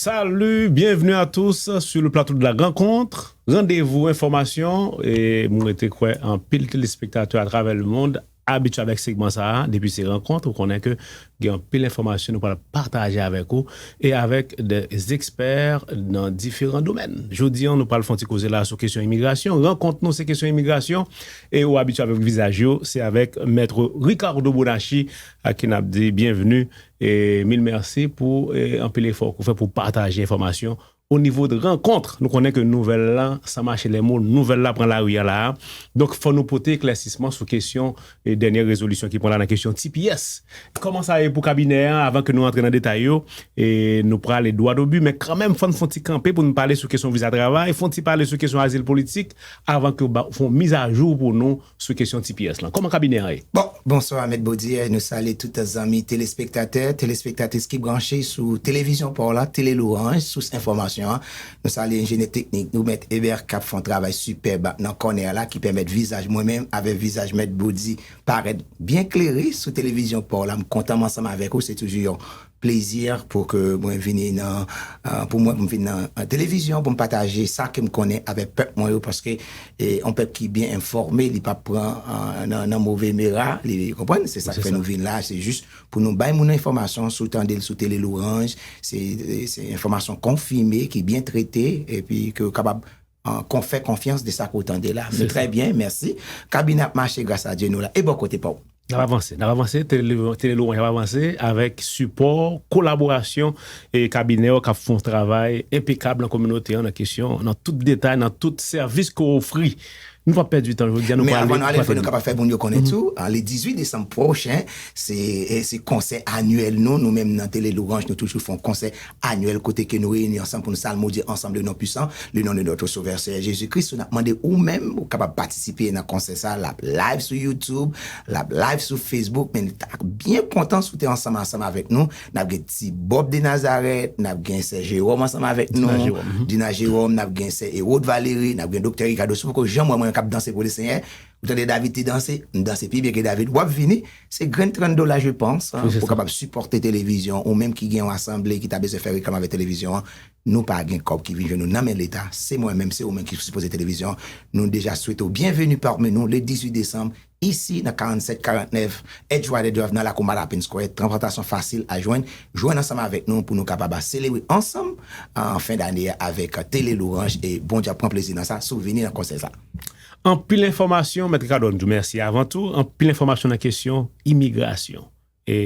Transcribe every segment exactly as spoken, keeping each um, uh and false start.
Salut, bienvenue à tous sur le plateau de la rencontre. Randevou enfòmasyon, e mwen te kwè anpil telespektatè atravè lemonn abitye avèk segman sa a, depi se rankont, ou konnen ke gen anpil enfòmasyon nou pral pataje avèk ou e avèk de ekspè nan diferan domèn. Jodi an, nou pral fè yon ti koze la sou kesyon imigrasyon. Rankont nou se kesyon imigrasyon e ou abitye avèk vizaj yo, se avèk Mèt Ricardo Bonachi a ki n ap di byenvni e mil mèsi pou e, anpil efò ke w fè pou pataje enfòmasyon o nivo de rankont. Nou konnen ke nouvèl la, sa mache lè mo, nouvèl la pran lari a la a. Donk, fò nou pote eklèsisman sou kesyon e dènye rezolisyon ki pran la nan kesyon T P S. Kòman sa ye pou kabinè an, avan ke nou antre nan detay yo, e nou prale dwa dobi, men kanmenm fò n fè yon ti kanpe pou n pale sou kesyon viza travay, fè yon ti pale sou kesyon azil politik, avan ke w ba- fè yon mizajou pou nou sou kesyon T P S lan. Kòman kabinè an ye? Bon, bonswa, Mèt Baudier. Nou salye tout zanmi telespektatè, telespektatris ki branche sou televizyon pa w la, Tele Loranj, sous enfòmasyon an. Nou salye enjenyè teknik nou, Mèt Eber, k ap fè yon travay sipèb nan kònè a la, ki pèmèt vizaj mwen menm avèk vizaj Mèt Baudier parèt byen klere sou televizyon pa w la. M kontan m ansanm avèk ou, se toujou yon plezi pou ke mwen vini nan, ah, pou mwen pou m vin nan, ah, televizyon, pou m pataje sa ke m konnen avèk pèp mwen yo, paske e, yon pèp ki byen enfòme, li p ap pran, ah, nan, nan move mera, li konprann, se sa k fè nou vin la, se jis pou nou bay moun enfòmasyon, si w tande l sou Tele Loranj, se, se enfòmasyon konfime, ki byen trete, epi ke w kapab, ah, kon- fè konfyans de sa ke w tande la. Men trè byen, mèsi. Kabinè ap mache, gras a Dye, nou la. E bò kote pa w? N ap avanse, n ap avanse, Tele, Tele Loranj ap avanse avèk sipò, kolaborasyon e kabinè yo k ap fè yon travay enpekab nan kominote an, nan kesyon, nan tout detay, nan tout sèvis ke w ofri. Nou p ap pèdi tan, jodi a nou prale. Men avan nou ale, fò nou kapab fè moun yo konnen tou, ah, le dizuit desanm pwochen, se, e, se konsè anyèl nou, nou menm nan Tele Loranj, nou toujou fè yon konsè anyèl kote ke nou reyini ansanm pou nou salmodye ansanm le non pwisan, le non de notre Sauveur Seigneur Jésus-Christ. N ap mande ou menm, ou kapab patisipe nan konsè sa, l ap live sou YouTube, l ap live sou Facebook, men n ta byen kontan si w te ansanm, ansanm avèk nou. N ap gen Ti Bob de Nazareth, n ap gen Sè Jerome ansanm avèk nou, Dina Jerome, n ap gen Sè Herode Valéry, n ap gen Doktè Ricardo. Si w poko janm wè mwen k ap danse pou Lesenyè, ou tande David te danse, m danse pi byen ke David. W ap vini, se grenn trant dola, je pense, hein, pou kapab sipòte televizyon, ou menm ki gen yon asanble ki ta bezwen fè reklame avèk televizyon an, nou pa gen kòb ki vin jwenn nou nan men Leta, se mwen menm, se ou menm ki sipoze televizyon an. Nou deja swete w byenveni pami nou le dizuit desanm, isi nan karannsèt karantnèf Edgewater Drive nan lakou Mattapan Square, tranpòtasyon fasil a jwenn. Jwenn ansanm avèk nou pou nou kapab selebre ansanm an fen dane a avèk Tele Loranj e Bondye ap pran plezi nan sa, si w vini nan konsè sa. Anpil enfòmasyon, Mèt Ricardo, n di w mèsi avan tou. Anpil enfòmasyon nan kesyon imigrasyon. E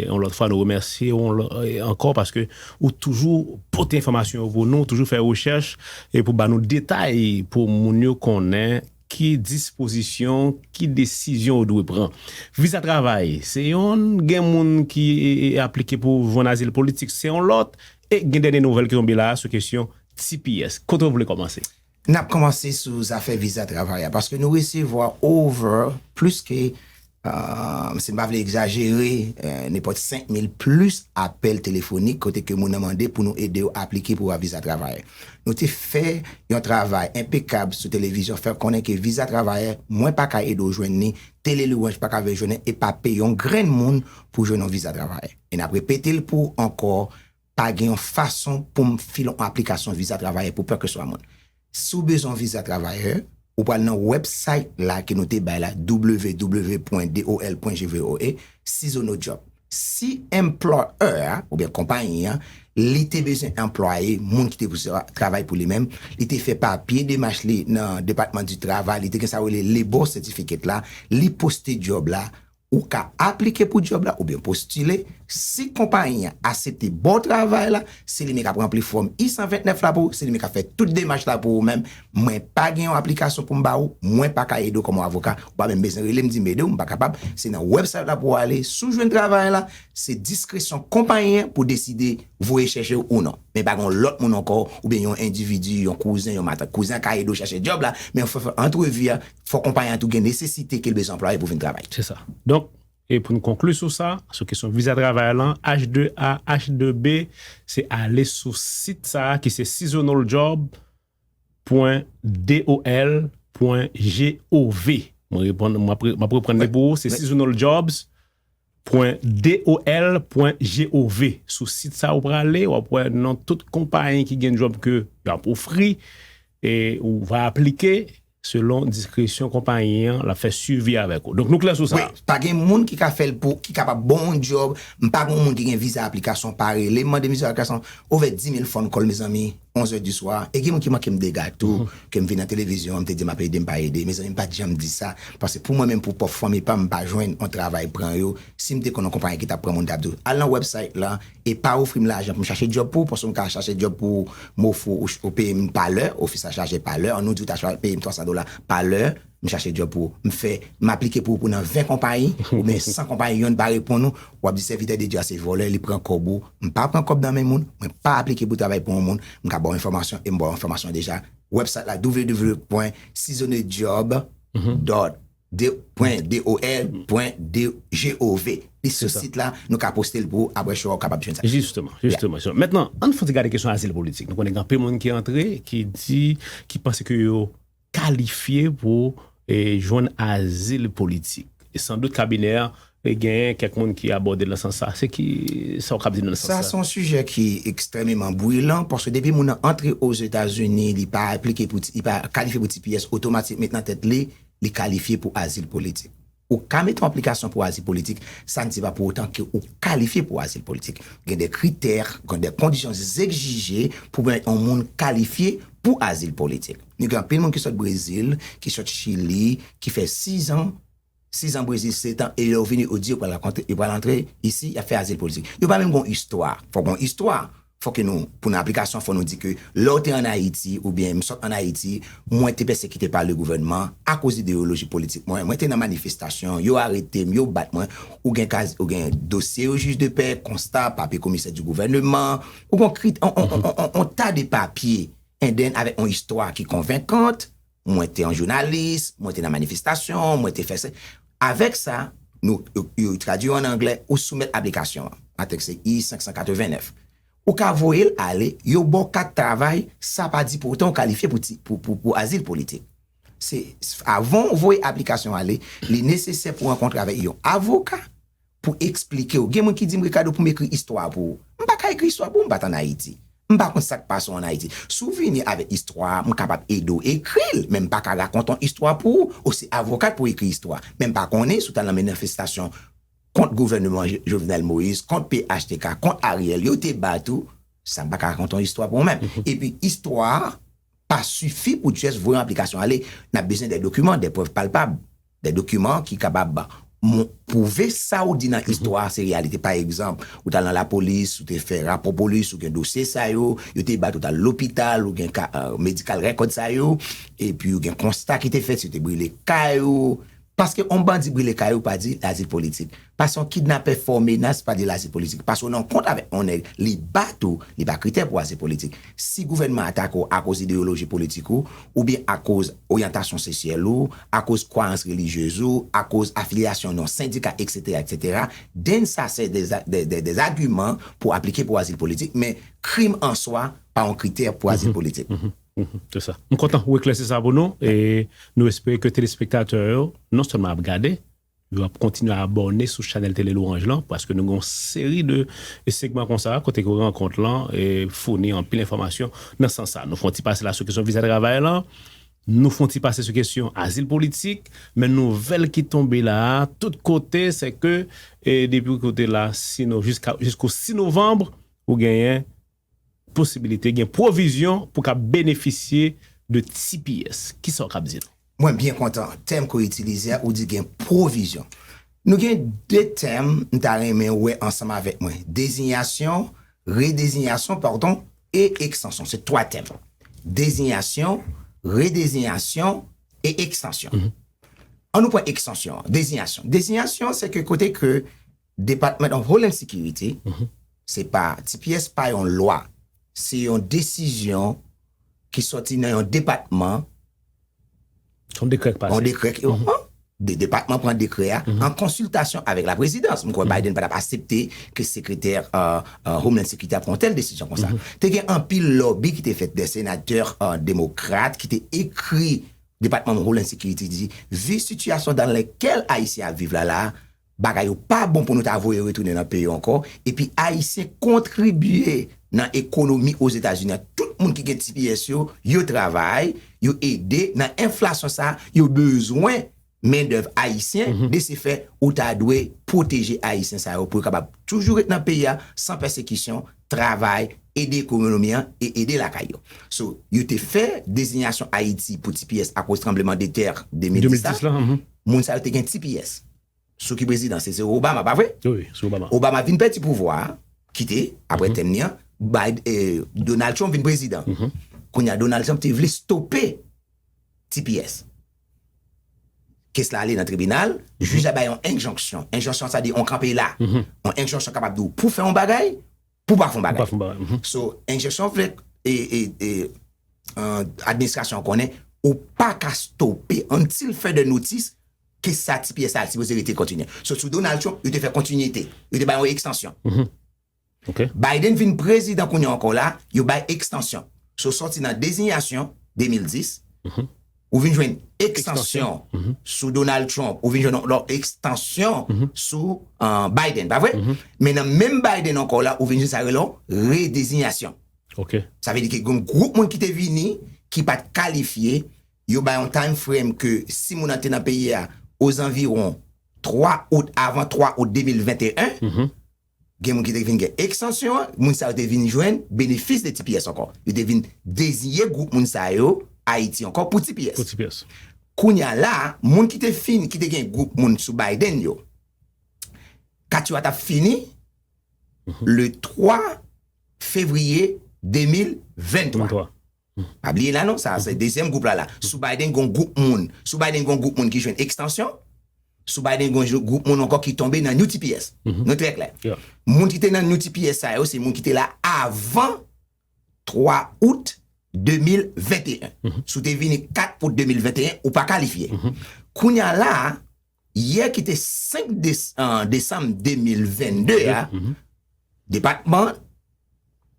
yon lòt fwa, nou remèsye w yon lò- e ankò paske ou toujou pote enfòmasyon yo pou nou, ou toujou fè rechèch e pou ba nou detay pou moun yo konnen ki dispozisyon, ki desizyon yo dwe pran. Viza travay, se yonn, gen moun ki e, e, aplike pou jwenn azil politik, se yon lòt, e gen dènye nouvèl ki tonbe la a sou kesyon T P S. Kote w vle kòmanse? N ap kòmanse sou zafè viza travay la, paske nou resevwa over, plis ke, ah, si m pa vle egzajere, eh, nenpòt senk mil plis apèl telefonik kote ke moun nan mande pou nou ede yo aplike pou viza travay. Nou te fè yon travay enpekab sou televizyon, fè konnen ke viza travay, mwen pa ka ede w jwenn li, Tele Loranj pa ka jwenn li, e pa peye yon grenn moun pou jwenn yon viza travay. E n ap repete l pou w ankò, pa gen yon fason pou m file yon aplikasyon viza travayè pou kèlkeswa moun. Si w bezwen yon viza travayè, ou pral nan website la ke nou te bay la, w w w pwen d o l pwen g v o a, seasonal job. Si employer a, oubyen konpayi an, li te bezwen anplwaye moun ki te pou travay pou li menm, li te fè papye demach li nan Depatman di Travay, li te gen sa yo rele labor certificate la, li poste job la, ou ka aplike pou job la oubyen postile. Si konpayi an aksepte ba w travay la, se li menm k ap ranpli fòm I san ventnèf la pou ou, se li menm k ap fè tout demach la pou ou menm. Mwen pa gen yon aplikasyon pou m ba ou, mwen pa ka ede w kòm yon avoka, ou pa menm bezwen rele m di m ede w, m pa kapab. Se nan website la pou w ale, si w jwenn travay la, se diskresyon konpayi an pou deside voye chèche w ou non. Men pa gen yon lòt moun ankò, oubyen yon endividi, yon kouzen, yon matant. Kouzen an ka ede w chèche job la, men fò, fò antrevi a, fò konpayi an tou gen nesesite ke l bezwen anplwaye pou vin travay. Se sa. Donk, e pou n konkli sou sa, sou kesyon viza travay lan, H de A, H de B, se ale sou sit sa a ki se seasonal job pwen D O L pwen G O V. Mwen reponn, m ap re- m ap reprann li pou ou, se seasonal jobs pwen D O L pwen G O V. Sou sit sa ou prale, w ap wè non tout konpayi ki gen djòb ke y ap ofri, e ou va aplike selon diskresyon konpayi an, l ap fè swivi avèk ou. Donk, nou klè sou sa. Wi, pa gen moun ki ka fè l pou, ki kapab ba w yon djòb. M pa gen yon moun ki gen viza aplikasyon, pa rele m mande m viza aplikasyon. Ou fè dis mil phone call, mezanmi, onz è di swa. E gen moun ki manke m dega tou, ke m vin nan televizyon, m te di m ap ede, m pa ede. Mezanmi, m pa t janm di sa. Paske pou mwen menm, pou pwòp fanmi pa m, m pa jwenn yon travay pran yo. Si m te konn yon konpayi ki t ap pran moun, m t ap di w, al nan website la, e pa ofri m lajan pou m chache djòb pou ou, paske m ka chache djòb pou ou, m ofri ou, ou peye m pa lè, ofis la chaje pa lè, an nou di ou ta cha-, peye m twa san dola pa lè, m chache djòb pou ou, m fè, m aplike pou ou pou nan ven konpayi, oubyen san konpayi, yonn pa reponn ou, w ap di sèvitè de Dye a se vòlè, li pran kòb ou, m pa pran kòb nan men moun, mwen pa aplike pou travay pou yon moun, m ka ba w enfòmasyon e m ba w enfòmasyon deja. Website la, w w w pwen seasonedjob dot D O L pwen D O L pwen G O V. Li sou sit la, nou ka poste l pou ou, apre show a ou kapab jwenn sa. Jisteman, jisteman. So, mentnan, ann fè yon ti gade kesyon azil politik. Nou konnen gen anpil moun ki antre, ki di, ki panse ke yo kalifye pou, e, jwenn azil politik. E sandout kabinè a, e, genyen kèk moun ki abòde l nan sans sa. Se ki sa w kab di nou nan sans sa? Sa se yon sijè ki ekstrèmeman brilan, paske depi moun nan antre Ozetazini, li pa aplike pou ti-, li pa kalifye pou T P S, otomatik met nan tèt li, li kalifye pou azil politik. Ou ka mete yon aplikasyon pou azil politik, sa n di pa pou otan ke ou kalifye pou azil politik. Gen de kritè, gen de kondisyon egzije pou pèmèt yon moun kalifye pou azil politik. Nou gen anpil moun ki sot Brezil, ki sot Chili, ki fè sizan, sizan Brezil, setan, e lè yo vini, yo di yo pral rakonte, yo pral antre isi, y ap fè azil politik. Yo pa menm gen yon istwa. Fòk gen yon istwa. Fòk ke nou, pou nan aplikasyon, fò nou di ke lè w te ann Ayiti, oubyen m sot ann Ayiti, mwen te pèsekite pa le gouvènman akoz ideyoloji politik mwen. Mwen te nan manifestasyon, yo arete m, yo bat mwen. Ou gen kaz, ou gen dosye yo jij de pè, konsta, papye komisè di gouvènman, ou gen krit-, on, on, on, on, on ta de papye, and then avèk yon istwa ki konvenkant, mwen te yon jounalis, mwen te nan manifestasyon, mwen te fè se. Avèk sa, nou, yo, yo tradui an anglè, ou soumèt aplikasyon an. Atèk se I senk san katrevennnèf. Ou ka voye l ale, yo ba w kat travay, sa pa di pou otan ou kalifye pou ti, pou, pou, pou azil politik. Se, avan w voye aplikasyon ale, li nesesè pou w rankontre avèk yon avoka pou eksplike w. Gen moun ki di m, "Ricardo, pou m ekri istwa pou ou." M pa ka ekri istwa pou ou, m pa t ann Ayiti. M pa konn sa k pase w ann Ayiti. Si w vini avèk istwa a, m kapab ede w ekri l, men m pa ka rakonte yon istwa pou ou. Ou se avoka pou ekri istwa. Men m pa konnen si w t al nan manifestasyon kont gouvènman Jo-, Jovenel Moïse, kont P H T K, kont Ariel, yo te bat ou, sa m pa ka rakonte yon istwa pou ou menm. Epi istwa a pa sifi pou just voye yon aplikasyon ale. N ap bezwen de dokiman, de prèv palpab, de dokiman ki kapab mon-, pwouve sa ou di nan istwa a se reyalite. Pa egzanp, ou t al nan lapolis, ou te fè rapò polis, ou gen dosye sa yo, yo te bat ou t al lopital, ou gen ka, euh, medical record sa yo, epi ou gen konsta ki te fèt, si yo te brile kay ou, Paske yon bandi brile kay ou pa di l azil politik. Paske yon kidnapè fè w menas pa di l azil politik. Paske w nan kont avèk yon nèg, li bat ou, li pa kritè pou azil politik. Si gouvènman atake w akoz ideyoloji politik ou, oubyen akoz oryantasyon seksyèl ou, akoz kwayans relijyez ou, akoz afilyasyon nan sendika, et cetera, et cetera, then sa se de, de, de, de agiman pou aplike pou azil politik, men krim an swa pa yon kritè pou azil politik. Mhm, se sa. M kontan ou eklèsi sa pou nou. E nou espere ke telespektatè yo, non sèlman ap gade, yo ap kontinye abòne sou chanèl Tele Lwanj lan, paske nou gen yon seri de segman konsa, kote ke rankont lan, e, founi anpil enfòmasyon nan sans sa. Nou fè yon ti pase la sou kesyon viza travay lan, nou fè yon ti pase sou kesyon azil politik, men nouvèl ki tonbe la a, tout kote, se ke, e, depi kote la, si nou, jiska, jisko sis novanm, ou genyen posibilite, gen pwovizyon pou ka benefisye de T P S. Kisa w kab di nou? Mwen byen kontan tèm ke w itilize a, ou di gen pwovizyon. Nou gen de tèm m ta renmen w wè ansanm avèk mwen. Dezinyasyon, redezinyasyon, padon, e ekstansyon. Se twa tèm. Dezinyasyon, redezinyasyon e ekstansyon. Mhm. An nou pran ekstansyon an, dezinyasyon. Dezinyasyon, se ke kote ke Department of Homeland Security, mhm, se pa, T P S pa yon lwa, se yon desizyon ki sòti nan yon depatman. Yon dekrè ki pase. Yon dekrè ki, mhm, an, de, depatman pran dekrè a, mhm, an konsiltasyon avèk laprezidans. M kwè, mhm, Biden pa t ap aksepte ke sekretè, euh, euh, Homeland Security ap pran yon tèl desizyon konsa. Mhm. Te gen anpil lòbi ki te fèt de senatè, euh, demokrat ki te ekri Depatman Homeland Security di, vi sitiyasyon dans laquelle Ayisyen ap viv la, la, bagay yo pa bon pou nou ta voye yo retounen nan peyi yo ankò, epi Ayisyen kontribye nan ekonomi Ozetazini an. Tout moun ki gen T P S yo, yo travay, yo ede nan enflasyon sa, yo bezwen mendèv ayisyen, de se fè, ou ta dwe pwoteje Ayisyen sa yo pou yo kapab toujou ret nan peyi a san pèsekisyon, travay, ede ekonomi an e ede lakay yo. So, yo te fè dezinyasyon Ayiti pou T P S akoz tranbleman de tè de mil dis la. Moun sa yo te gen T P S. Sou ki prezidan? Se, se Obama, pa vre? Wi, wi, sou Obama. Obama vin pèdi pouvwa a, kite, apre tèm li an, Biden, eh, Donald Trump vin prezidan. Kounye a, Donald Trump te vle stope T P S. Kes la ale nan tribinal, jij la bay yon enjonksyon. Enjonksyon, sa di yon kanpe la. Yon enjonksyon kapab di w pou fè yon bagay, pou pa fè yon bagay. Pou pa fè yon bagay. So, enjonksyon vle, e, e, e, eh, administrasyon an konnen, ou pa ka stope until further notice ke sa T P S la sipoze rete kontinye. So, sou Donald Trump, yo te fè kontinyite. Yo te bay yon ekstansyon. Biden vin prezidan kounye a ankò la, yo bay ekstansyon. So, sòti nan dezinyasyon de mil dis, ou vin jwenn ekstansyon sou Donald Trump, ou vin jwenn yon lòt ekstansyon sou, eh, Biden, pa vre? Men nan menm Biden ankò la, ou vin jwenn sa yo rele yon redezinyasyon. Sa vle di ke gen yon gwoup moun ki te vini, ki pa t kalifye, yo bay yon time frame ke si moun nan te nan peyi a ozanviwon twa out, avan twa out de mil venteyen, gen moun ki te vin gen ekstansyon an, moun sa yo te vin jwenn benefis de T P S ankò. Yo te vin deziye gwoup moun sa yo Ayiti ankò pou T P S. Pou T P S. Kounye a la, moun ki te fin, ki te gen gwoup moun sou Biden yo, kat yo a t ap fini le twa fevriye de mil venntwa. Venntwa. Pa bliye la non, sa se dezyèm gwoup la la. Sou Biden gen yon gwoup moun, sou Biden gen yon gwoup moun ki jwenn ekstansyon, sou Biden gen yon gwoup moun ankò ki tonbe nan New T P S. Nou trè klè. Moun ki te nan New T P S sa yo, se moun ki te la avan twa out de mil venteyen. Si w te vini kat out de mil venteyen, ou pa kalifye. Kounye a la, yè ki te senk des-, eh, desanm de mil vennde a, depatman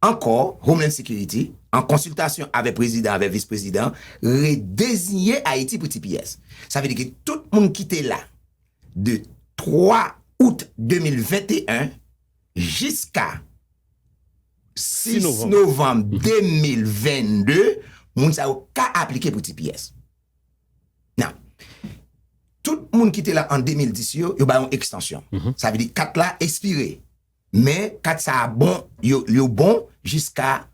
ankò, Homeland Security, an konsiltasyon avèk prezidan, avèk vis prezidan, redeziye Ayiti pou T P S. Sa vle di ke tout moun ki te la de twa out de mil venteyen jiska sis novanm de mil vennde, moun sa yo ka aplike pou T P S. Now, tout moun ki te la an de mil dis yo, yo ba yon ekstansyon. Sa vle di kat la ekspire. Men kat sa a bon, yo, yo bon jiska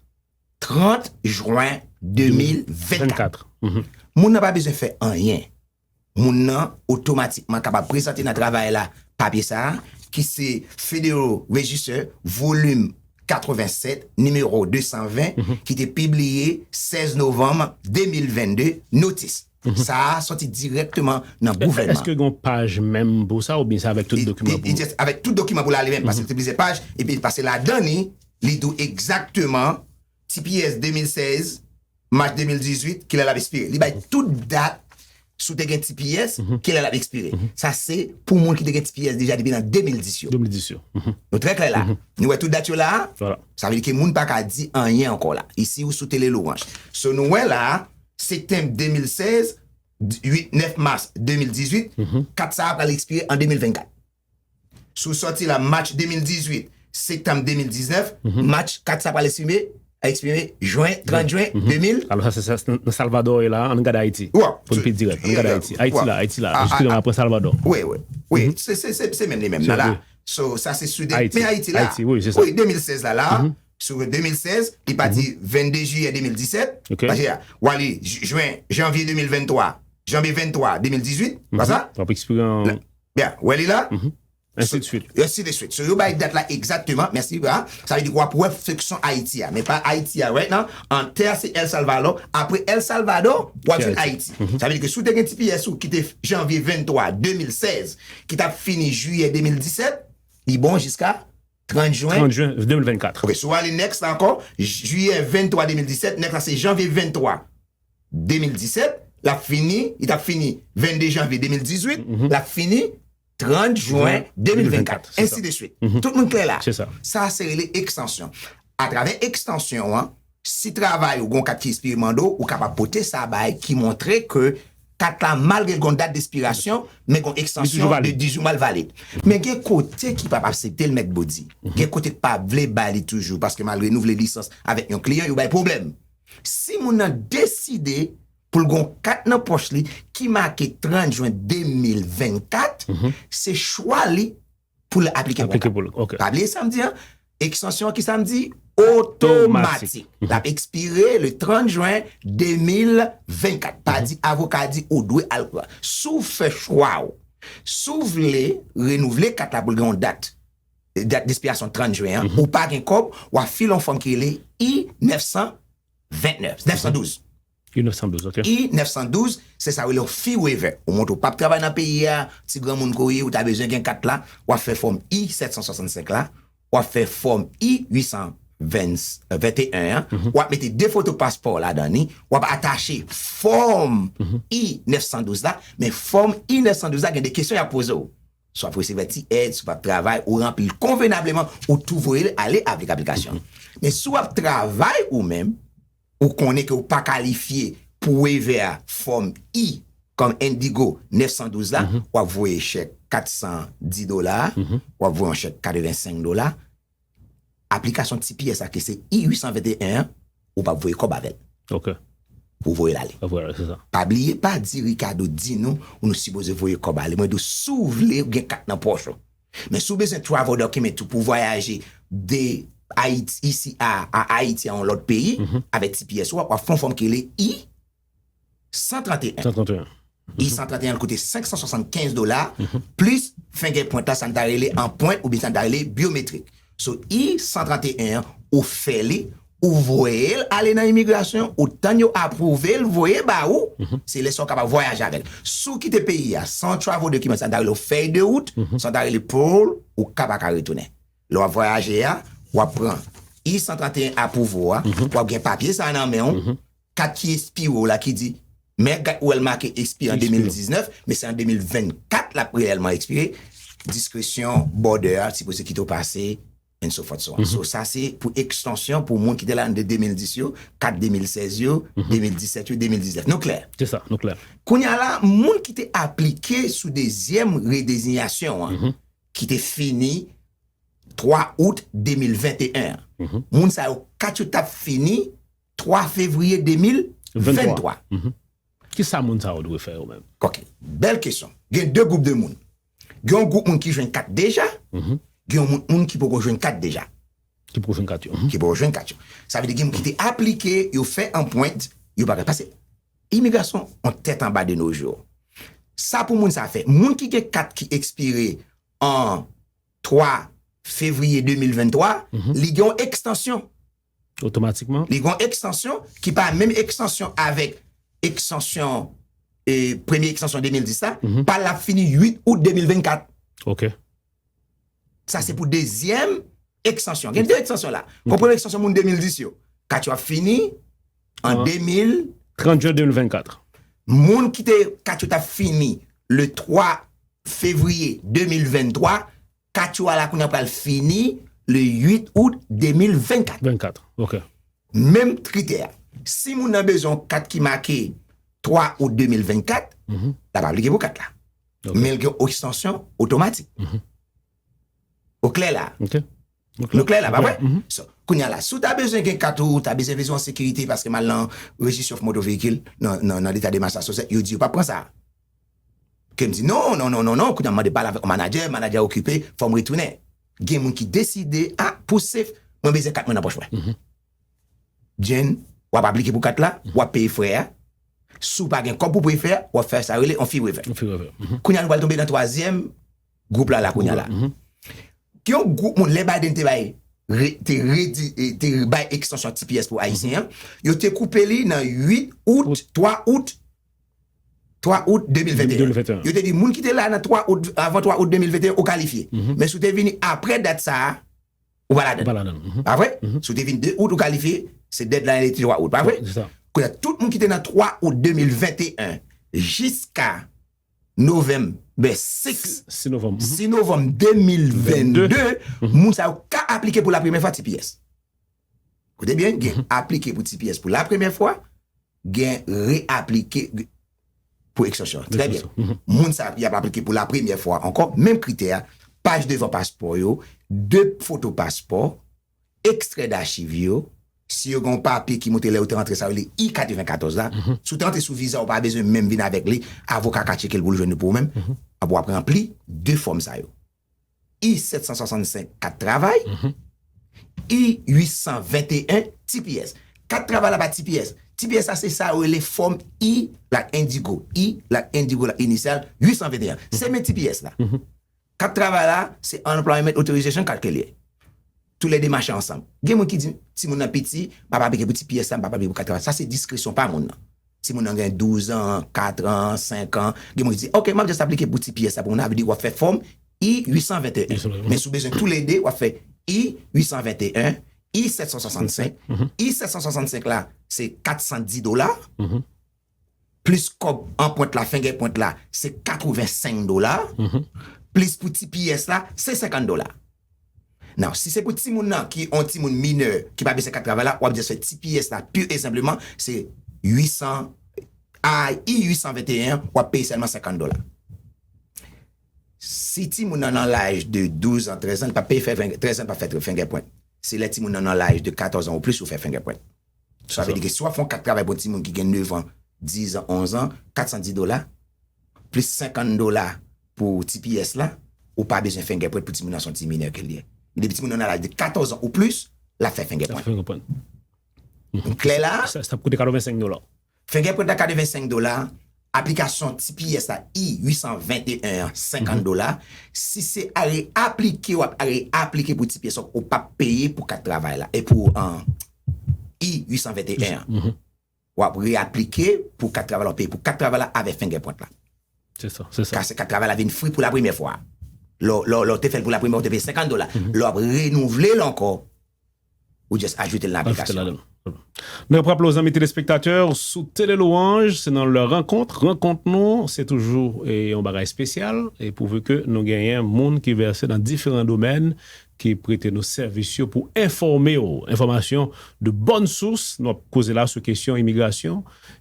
trant jen de mil vennkat. Moun nan pa bezwen fè anyen. Moun nan otomatikman kapab prezante nan travay la papye sa a, ki se Federal Register, volim katrevensèt, nimewo de san ven, ki te pibliye sèz novanm de mil vennde, notis. Sa a sòti dirèkteman nan gouvènman. Èske gen yon paj menm pou sa oubyen se avèk tout dokiman pou... Avèk tout dokiman pou l ale menm, paske se plizyè paj, epi pase ladan li, li di w egzakteman T P S de mil sèz, Mach de mil dizuit, kilè l ap ekspire. Li bay tout dat si w te gen T P S, kilè l ap ekspire. Sa se pou moun ki te gen T P S deja depi nan de mil dis yo. Nou trè klè la. Nou wè tout dat yo la a? Sa vle di ke moun pa ka di anyen ankò la. Isi ou sou Tele Lwanj. So nou wè la a, septanm de mil sèz, uit, nèf mas de mil dizuit, kat sa a pral ekspire an de mil vennkat. Si w sòti la Mach de mil dizuit, septanm de mil diznèf, Mach kat sa pral ekspire, ekspire Jen, trant Jen de mil. Alò sa se, se nan Salvador ye la, ann gade Ayiti. Pou n pi dirèk, ann gade Ayiti. Ayiti la, Ayiti la. Jis nou pran Salvador. Wi, wi. Wi, se, se, se, se menm li menm nan la. So, sa se sou de, men Ayiti la. Ayiti, wi, se sa. Wi, de mil sèz la, la. Sou de mil sèz, li pati vennde jiyè de mil disèt. Paske, w ale j-, jen, janvye de mil venntwa, janvye venntwa de mil dizuit, pa sa? W ap ekspire an... Byen, w wè li la? Ainsi de suite. Ainsi de suite. So, yo bay dat la egzakteman, mèsi, a. Sa vle di w ap wè fonksyon Ayiti a. Men pa Ayiti a, right now. Antè a se El Salvador. Apre El Salvador, w ap jwenn Ayiti. Sa vle di ke si w te gen T P S ou ki te janvye venntwa de mil sèz, ki t ap fini jiyè de mil disèt, li bon jiska trant jen. Trant jen de mil vennkat. Ok, si w ale next la ankò, jiyè venntwa de mil disèt, next la se janvye venntwa de mil disèt, l ap fini, li t ap fini vennde janvye de mil dizuit, l ap fini trant jen de mil vennkat, ainsi de suite. Tout moun klè la? Se sa. Sa se rele ekstansyon. Atravè ekstansyon an, si travay ou gon kat ki espere mande w, ou kapab pote sa bay ki montre ke kat la, malgre l gen yon dat despirasyon, men gen yon ekstansyon de diz jou, mal valid. Men gen kote ki p ap aksepte l, Mèt Body. Gen kote k pa vle ba li toujou, paske m al renouvle lisans avèk yon kliyan, yo bay pwoblèm. Si moun nan deside pou l gen yon kat nan pòch li ki make trant jen de mil vennkat, se chwa li pou l aplike pou kat. Pa bliye sa m di an, ekstansyon an ki sa m di? Otomatik. L ap ekspire le trant jen de mil vennkat. Pa di avoka di ou dwe al. Si w fè chwa w, si w vle renouvle kat la pou l gen yon dat, dat despirasyon trant jen an, ou pa gen kòb, w ap file yon fòm ki rele I nèf san vennèf, nèf san douz. I nèf san douz, ok. I nèf san douz, se sa yo rele yon fee waiver. Ou montre w p ap travay nan peyi a, ti granmoun ke w ye, ou ta bezwen gen kat la, w ap fè fòm I sèt san swasannsenk la, w ap fè fòm I uit san venteyen an, w ap mete de foto paspò w ladan li, w ap atache fòm I nèf san douz la, men fòm I nèf san douz la gen de kesyon y ap poze w. Si w ap resevwa ti èd, si w p ap travay, ou ranpli l konvenableman, ou tou voye l ale avèk aplikasyon. Men si w ap travay ou menm, ou konnen ke w pa kalifye pou waiver a fòm I kòm Indigo nèf san douz la, w ap voye chèk kat san di dola, w ap voye yon chèk katrevensenk dola, aplikasyon T P S la, ke se I uit san venteyen an, ou p ap voye kòb avè l. Ok. Ou voye l ale. Ap voye l ale, se sa. Pa bliye, pa di Ricardo di nou, ou nou sipoze voye kòb ale. Mwen di w, si w vle, ou gen kat nan pòch ou. Men si w bezwen travel document ou pou vwayaje de Ayiti, isi a, a Ayiti a yon lòt peyi, avèk T P S ou a, w ap fè yon fòm ki rele I san tranteyen. San tranteyen. I san tranteyen an koute senk san swasannkenz dola, plis fingerprint la, sa n ta rele anprent oubyen sa n ta rele byometrik. So, I san tranteyen an, ou fè li, ou voye l ale nan imigrasyon, ou tann yo apwouve l, voye ba ou, se lè sa w kapab vwayaje avè l. Si w kite peyi a san travel document, sa n ta rele yon fèy de wout, sa n ta rele parole, ou ka pa ka retounen. Lè w ap vwayaje a, w ap pran I san tranteyen apwouve w a, w ap gen papye sa a nan men w, kat ki ekspire w la ki di, men kat ou wè l make ekspire an de mil diznèf, men se an de mil vennkat l ap reyèlman ekspire, diskresyon border a sipoze kite w pase, and so forth, so on. So, sa se pou ekstansyon pou moun ki te la an de de mil dis yo, kat de mil sèz yo, de mil disèt yo, de mil diznèf. Nou klè? Se sa, nou klè. Kounye a la, moun ki te aplike sou dezyèm redezinyasyon an, ki te fini twa out de mil venteyen an. Moun sa yo, kat yo t ap fini twa fevriye de mil venntwa. Kisa moun sa yo dwe fè yo menm? Ok, bèl kesyon. Gen de gwoup de moun. Gen yon gwoup moun ki jwenn kat deja, gen yon moun, moun ki poko jwenn kat deja. Ki poko jwenn kat yo. Ki poko jwenn kat yo. Sa vle di gen moun ki te aplike, yo fè anprent, yo pa ka pase. Imigrasyon on tèt anba de nos jours. Sa pou moun sa fè. Moun ki gen kat ki ekspire an twa fevriye de mil venntwa, li gen yon ekstansyon. Otomatikman? Li gen yon ekstansyon ki pa menm ekstansyon avèk ekstansyon, e, premye ekstansyon de mil dis la, pa l ap fini uit out de mil vennkat. Ok. Sa se pou dezyèm ekstansyon. Gen de ekstansyon la. Gon premye ekstansyon moun de mil dis yo. Kat yo ap fini an de mil. Trant jen de mil vennkat. Moun ki te, kat yo t ap fini le twa fevriye de mil venntwa, kat yo a la kounye a pral fini le uit out de mil vennkat. Vennkat, ok. Menm kritè a. Si moun nan bezwen yon kat ki make twa out de mil vennkat, l ap aplike pou kat la. Ok. Men l gen yon ekstansyon otomatik. Ou klè la? Ok. Nou klè la, pa vre? So, kounye a la, si w ta bezwen gen kat ou, ou ta bezwen, bezwen an sekirite, paske m al nan rejis of moto veyikil nan, nan, nan leta de Massachusetts, yo di yo p ap pran sa. Ke m di, non, non, non, non, non, kounye a m mande pale avèk yon manadjè, manadjè a okipe, fò m retounen. Gen moun ki deside, a, pou safe, mwen bezwen kat mwen nan pòch mwen. Jen, w ap aplike pou kat la, w ap peye frè a. Si w pa gen kòb pou peye frè a, w ap fè sa yo rele on fee waiver. On fee waiver. Kounye a nou pral tonbe nan twazyèm gwoup la, la kounye a la. Gen yon gwoup moun, lè Biden te bay, re-, te redi-, e, te bay ekstansyon T P S pou Ayisyen an, yo te koupe li nan uit out, twa out, twa out de mil venteyen. De mil venteyen. Yo te di moun ki te la nan twa out, avan twa out de mil venteyen, ou kalifye. Men si w te vini apre dat sa a, ou pa ladan. Ou pa ladan. Pa vre? Si w te vin de out, ou kalifye, se deadline li te twa out, pa vre? Se sa. Kounye a, tout moun ki te nan twa out de mil venteyen jiska novanm, ben, sis, sis novanm, sis novanm de mil vennde, moun sa yo ka aplike pou la premyè fwa T P S. Koute byen, gen aplike pou T P S pou la premyè fwa, gen reaplike, gen, pou ekstansyon. Trè byen. Moun sa y ap aplike pou la premyè fwa ankò, menm kritè a, paj devan paspò yo, de foto paspò, ekstrè dachiv yo, si yo gen yon papye ki montre lè yo te rantre sa yo rele I katrevenkatòz la, si w te rantre sou viza, ou pa bezwen menm vin avèk li, avoka ka tcheke l pou l jwenn li pou ou menm, apre w ap ranpli de fòm sa yo. I sèt san swasannsenk kat travay, I uit san venteyen T P S. Kat travay la pa T P S. T P S la se sa yo rele fòm I la Indigo. I la Indigo la inisyal uit san venteyen. Se menm T P S la. Kat travay la, se Unemployment Authorization Card ke l ye. Toulède mache ansanm. Gen moun ki di, timoun nan piti, m ap aplike pou T P S la, m p ap aplike pou kat travay. Sa se diskresyon pa moun nan. Timoun nan gen douz an, kat an, senk an. Gen moun ki di, ok, m ap just aplike pou T P S la pou moun nan, vle di w ap fè fòm I uit san venteyen. Men si w bezwen toulède, w ap fè I uit san venteyen, I sèt san swasannsenk. I sèt san swasannsenk la, se kat san dis dola. Plis kòb anprent la, fingerprint la, se katrevensenk dola. Plis pou T P S la, se senkant dola. Now, si se pou timoun nan ki on timoun minè ki pa bezwen kat travay la, w ap just fè T P S la, pur et simplement, se uit san, I uit san venteyen, w ap peye sèlman senkant dola. Si timoun nan nan laj de douz an, trèz an, li p ap peye fè, trèz an, li p ap fè fingerprint. Se lè timoun nan nan laj de katòz an ou plis ou fè fingerprint. Sa vle di ke si w ap fè yon kat travay pou yon timoun ki gen nèf an, dis an, onz an, kat san dis dola, plis senkant dola pou T P S la, ou pa bezwen fingerprint pou timoun nan se yon ti minè ke l ye. Men depi timoun nan nan laj de katòz an ou plis, l ap fè fingerprint. M klè la? Sa, sa ap koute katrevensenk dola. Fingerprint la katrevensenk dola, aplikasyon T P S la I uit san venteyen an senkant dola. Si se a reaplike, w ap reaplike pou T P S la, ou p ap peye pou kat travay la. E pou, an, I uit san venteyen an. W ap reaplike pou kat travay la, w ap peye pou kat travay la avèk fingerprint la. Se sa, se sa. Kase kat travay la vin free pou la premyè fwa. Lè, lè, lè w te fè l pou la premyè, w te peye senkant dola. Lè w ap renouvle l ankò, ou just ajoute l nan aplikasyon. N ap raple zanmi telespektatè sou Tele Louange, se nan lè rankont. Rankont nou, se toujou, e, yon bagay espesyal, e pouvi ke nou genyen moun ki vèse nan diferan domèn, ki prete nou sèvis yo pou enfòme w. Enfòmasyon de bòn sous, n ap koze la sou kesyon imigrasyon,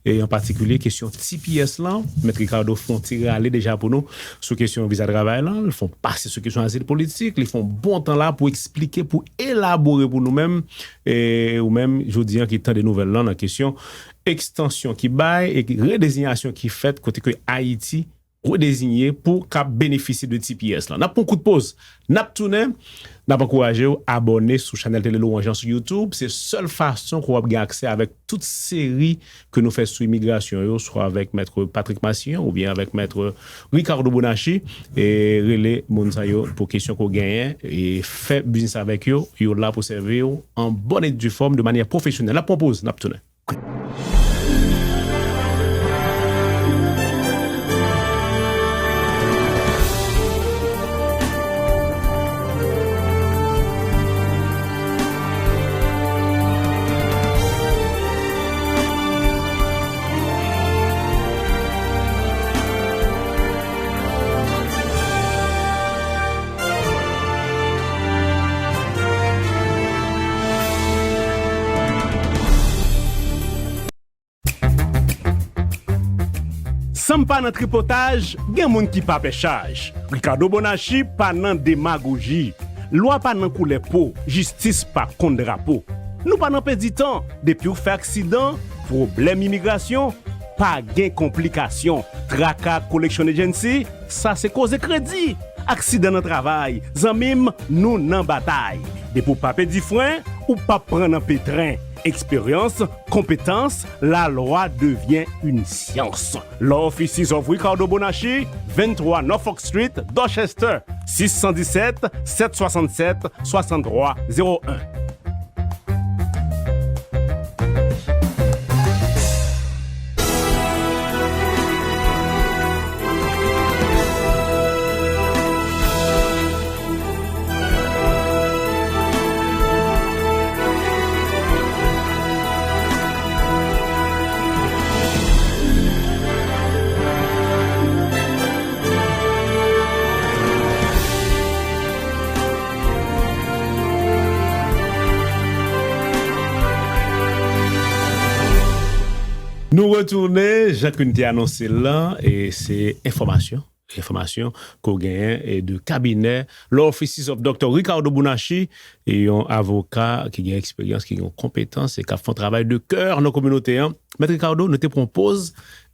e an patikilye kesyon T P S lan. Mèt Ricardo fè yon ti rale deja pou nou sou kesyon viza travay lan, li fè yon pase sou kesyon azil politik, li fè yon bon tan la pou eksplike, pou elabore pou nou menm, e ou menm, jodi an ki tande nouvèl lan nan kesyon ekstansyon ki bay e redezinyasyon ki fèt kote ke Ayiti redeziye pou k ap benefisye de T P S lan. N ap pran kout poz, n ap tounen, n ap ankouraje w abòne sou chanèl Tele Louange an sou YouTube. Se sèl fason ke w ap gen aksè avèk tout seri ke nou fè sou imigrasyon yo, swa avèk Mèt Patrick Massillon oubyen avèk Mèt Ricardo Bonachi. E rele moun sa yo pou kesyon ke w genyen, e fè biznis avèk yo. Yo la pou sèvi w an bòn e di fòm de manyè pwofesyonèl. N ap pran poz, n ap tounen. San m pa nan tripotaj, gen moun ki pa pè chaj. Ricardo Bonachi pa nan demagoji. Lwa pa nan koulè po, jistis pa kont drapo. Nou pa nan pèdi tan, depi w fè aksidan, pwoblèm imigrasyon, pa gen konplikasyon. Traka Collection Agency, sa se koze kredi. Aksidan nan travay, zanmi m, nou nan batay. Depi w pa pèdi fren, ou p ap pran nan petren. Eksperyans, konpetans, lalwa devyen une science. Law Offices of Ricardo Bonachi, venntwa Norfolk Street, Dorchester, six cent dix-sept, sept cent soixante-sept, soixante-trois zéro un. Nou retounen, jan ke n te anonse l lan, e se enfòmasyon, enfòmasyon ke w genyen e de kabinè Law Offices of Dr Ricardo Bonachi, e yon avoka ki gen eksperyans, ki gen konpetans e k ap fè yon travay de kè nan kominote an. Mèt Ricardo, nou te pran yon poz,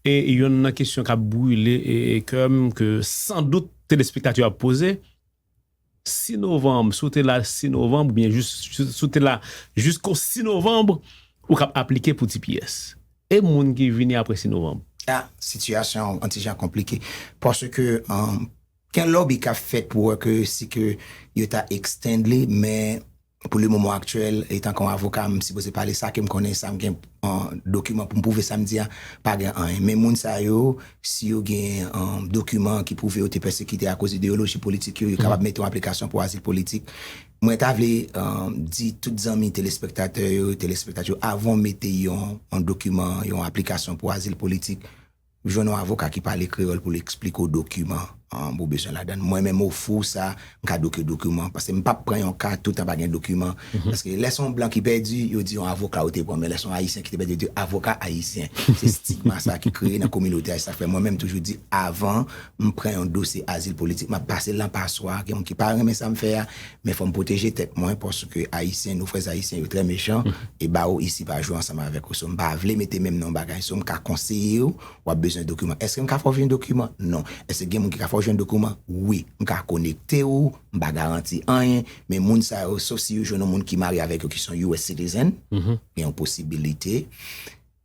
e yonn nan kesyon k ap brile e, e kè m, ke san dout telespektatè ap poze, sis novanm, si w te la sis novanm, oubyen jis, si w te la jisko sis novanm, ou k ap aplike pou T P S. E moun ki vini apre sis novanm? A, sitiyasyon an ti jan konplike. Paske, um, gen lòbi k ap fèt pou wè ke si ke yo ta extend li, men pou le moman aktyèl, etan kon avoka, m sipoze pale sa ke m konnen, sa m gen, uh, dokiman pou m pwouve sa m di a, pa gen anyen. Men moun sa yo, si yo gen, um, dokiman ki pwouve yo te pèsekite akoz ideyoloji politik yo, yo kapab mete yon aplikasyon pou azil politik. Mwen ta vle, um, di tout zanmi telespektatè yo, telespektatè yo, avan w mete yon, yon dokiman, yon aplikasyon pou azil politik, jwenn yon avoka ki pale kreyòl pou l eksplike w dokiman, um, ou bezwen ladan. Mwen menm ofri w sa, m ka doke dokiman, paske m p ap pran yon ka toutan pa gen dokiman. Paske lè se yon blan ki pèdi, yo di yon avoka yo te pran, men lè se yon ayisyen ki te pèdi, yo di avoka ayisyen. Se stigma sa ki kreye nan kominote a, sa fè mwen menm toujou di avan m pran yon dosye azil politik, m ap pase l nan paswa, gen moun ki pa renmen sa m fè a, men fò m pwoteje tèt mwen, paske ayisyen, nou frè ayisyen, yo trè mechan, e bawo isi pa jwe ansanm avèk ou. So, m pa vle mete men m nan yon bagay, so, m ka konseye w, w ap bezwen dokiman. Èske m ka fè w jwenn dokiman? Non. Èske gen moun ki ka fè w jwenn dokiman? Wi. M ka konekte w, m pa garanti anyen, men moun sa yo, sof si yo jwenn yon moun ki marye avèk yo, ki se yon U S citizen, gen yon posibilite.